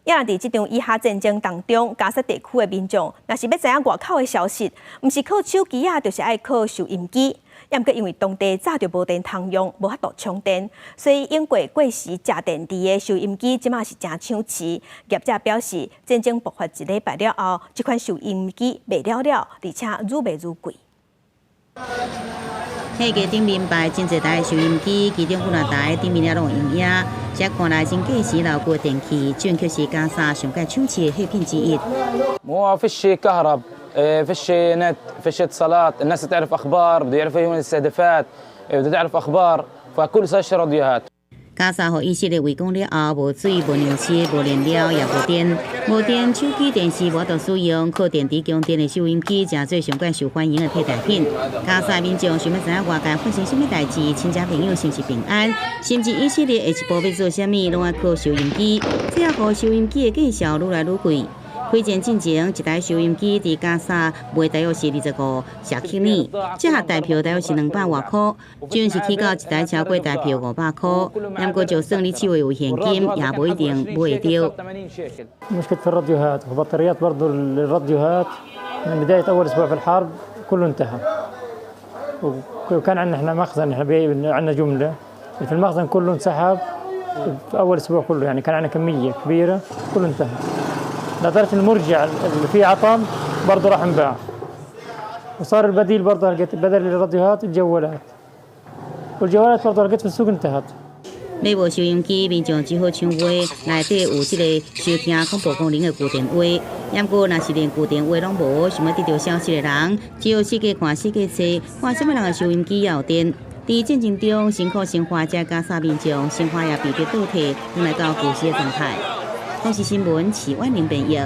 也佇這場以哈戰爭當中，加薩地區的民眾，若是欲知影外口的消息，毋是靠手機仔，就是愛靠收音機。也毋過因為當地早就無電通用，無法度充電，所以用過過時食電池的收音機，這馬是誠搶市。業者表示，戰爭爆發一禮拜了後，這款收音機賣了了，而且愈賣愈貴。貨架頂面擺真濟台收音機，其中幾若台頂面也攏有閒影，這看來真過時老舊的電器，這卻是加薩上蓋搶市的貨品之一。 مو فيش كهرب، فيش نت، فيش اتصالات، الناس تعرف اخبار، بده يعرفوا وين الاستهدافات، بده تعرف اخبار، فكل صار راديوهات。加薩予以色列圍攻了後，無水、無糧食、無燃料，也無電。無電，手機、電視無法度使用，靠電池供電的收音機，成做上蓋受歡迎的替代品。加薩民眾想欲知影外界發生啥物代誌，親戚朋友是毋是平安，甚至以色列下一步欲做啥物，攏愛靠收音機。這予收音機的價數愈來愈貴。開戰進前，一台收音機佇加薩賣大約是25舍克爾，折合台票大約是200外箍，這陣是起到一台超過台票500箍。不過就算你手內有現金，也無一定買會著。 مشكلة في الراديوهات وبطاريات برضو الراديوهات، من بداية أول أسبوع في الحرب كله انتهى، وكان عندنا احنا مخزن، احنا عندنا جملة في المخزن، كله انسحب في أول أسبوع كله، يعني كان عندنا كمية كبيرة، كله انتهى، لدرجة المرجع اللي فيه عطل برضه راح انباع، وصار البديل برضه لقيت بدل الراديوهات الجوالات، والجوالات برضه لقيت في السوق انتهت。欲無收音機，民眾只好搶話，內底有這個收聽廣播功能的舊電話。毋過，若是連舊電話攏無，想欲得著消息的人，只好四界看四界揣，看啥物人的收音機猶有電。佇戰爭中辛苦生活這加薩民眾，生活也被迫倒退，轉來到舊時的狀態。公視新聞，徐婉玲編譯。